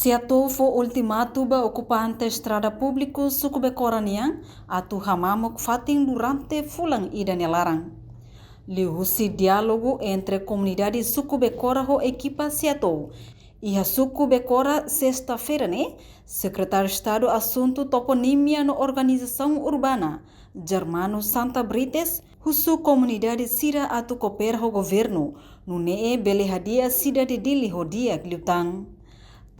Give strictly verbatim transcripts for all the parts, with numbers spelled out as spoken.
SEATOU fó ultimatu ba okupante estrada públiku Suku Bekora nian atu hamamuk fatin durante fulan ida nia laran. Liuhusi diálogu entre komunidade Suku Bekora ho ekipa SEATOU iha Suku Bekora, sesta-feira ne'e, Sekretáriu Estadu Asuntu Toponímia no Organizasaun Urbana, Germano Santa Brites, husu komunidade sira atu koopera ho governu, nune'e bele hadi'a sidade Dili ho di'ak liután.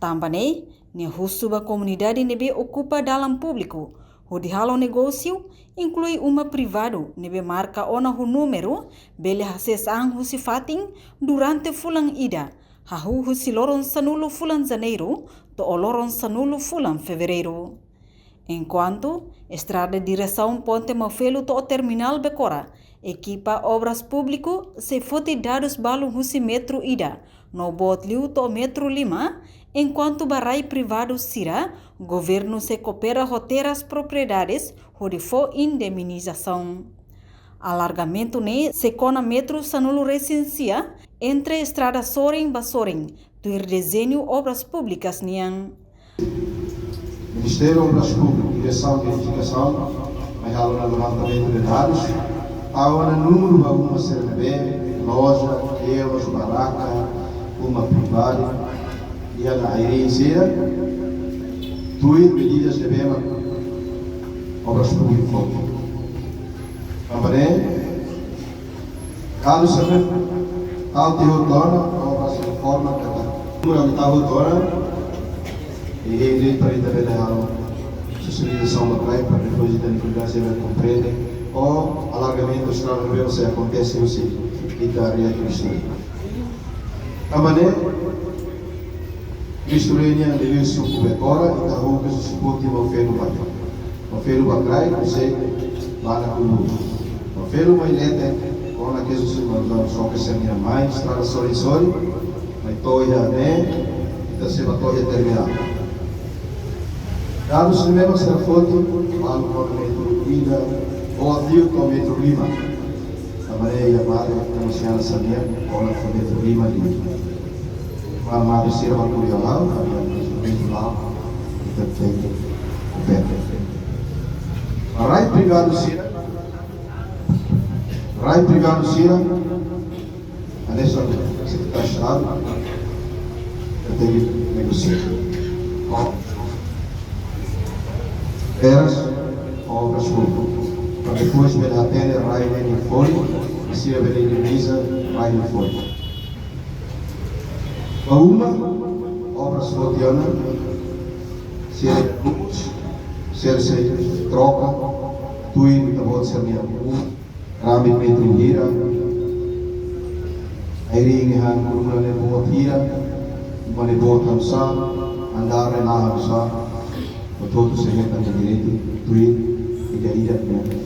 Tanba ne'e, nia husu ba komunidade ne'ebé okupa dalan públiku hodi halo negósiu, inklui uma privadu ne'ebé marka ona ho númeru, bele hasees an husi fatin durante fulan ida, hahú husi loron sanulu fulan Janeiru to'o loron sanulu fulan Fevereiru. Enkuantu estrada diresaun Ponte Maufelu to'o Terminál Bekora, ekipa Obras Públiku sei foti dadus balun husi metru ida no boot liu to'o metru lima, enkuantu ba rai privadu sira, governu sei koopera ho terras propriedades hodi fó indemnizasaun. Alargamentu ne'e sei kona metru sanulu-resin-sia entre estrada sorin ba sorin, tuir dezeñu Obras Públikas nian. Ministériu Obras Públikas, Diresaun de Edifikasaun, mai halo ona levantamentu de dadus, tau ona númeru ba uma sira ne'ebé, loja, kios, barraka, uma privadu, iha ai-riin sira, tuir medidas ne'ebé mak Obras Públikas fó. Tanba ne'e, kazu sira tau tiha hotu ona, obras reforma katak. Kurang tau hotu ona, i hili para ita bele halo sosializasaun ba rai, para depois ita nia komunidade sira komprende, o alargamentu estrada ne'ebé sei akontese husi ita área Kristu Rei. Tanba ne'e, Kristu Rei nian liuliu Suku Bekora, ita hahú kedas husi Ponte Maufelu ba Krai. Maufelu ba Krai, husi Bana Kulu. Maufelu mai leten, kona kedas husi Mauzau, só ke sira-nia mai, estrada sorin-sorin, mai to'o iha ne'e, ita sei ba to'o iha terminál. Dadus ne'ebé mak sira foti, balu kona metru ida, boot liu to'o metru lima. Tanba ne'e iha mate, temos chance nian, kona to'o metru lima liu. Ba mate sira ba kuria lau, ita tenke koopera. Ba rai privadu sira, rai privadu sira, hanesan Sekretáriu Estadu, ita tenke negosia. Ó, terras, obras públikas. Para depois bele atende rai ne'e nia folin, sira bele indemniza rai nia folin. Ba uma, obras foti ona, sira, sira sei troka, tuir ita-boot sira-nia uma, rambit metru hira, ai-riin ne'e han, koluna ne'e boot hira, uma ne'e boot hanusá, andár ne'e la hanusá, hotu-hotu sei hetan direitu, tuir ida-idak ne'e.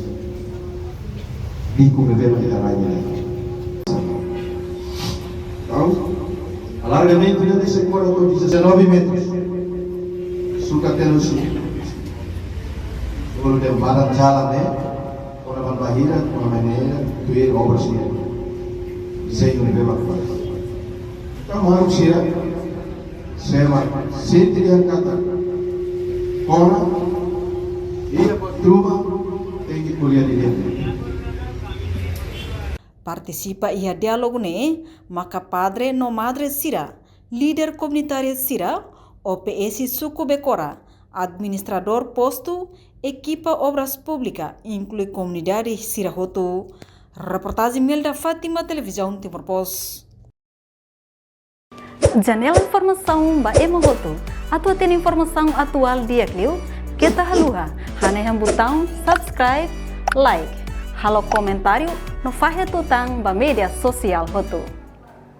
Biku ne'ebé mak ita rai ne'e. Entaun, alargamentu ne'e sei kona to'o dezanove metrus. Sukat tenu si. Bolu dehan badan jalan ne'e, kona-ba bainhira, kona-ba ne'e, tuir obras ne'e. Dezeñu ne'ebé mak fó. Entaun, maluk sira, se ema sente dehan katak kona, ida ba ruma, tenke ko'alia didi'ak. Partisipa iha diálogu ne'e maka padre no madre sira, líder komunitária sira, O P S Suku Bekora, administradór postu, ekipa Obras Públikas, inklui komunidade sira hotu. Reportajen Melda Fátima, Televizaun Timor Post. Janela informasaun ba ema hotu. Atu hatene informasaun atuál di'ak liu, keta haluha hanehan butaun subscribe, like, halo komentáriu no fahe tutan ba média sosiál hotu.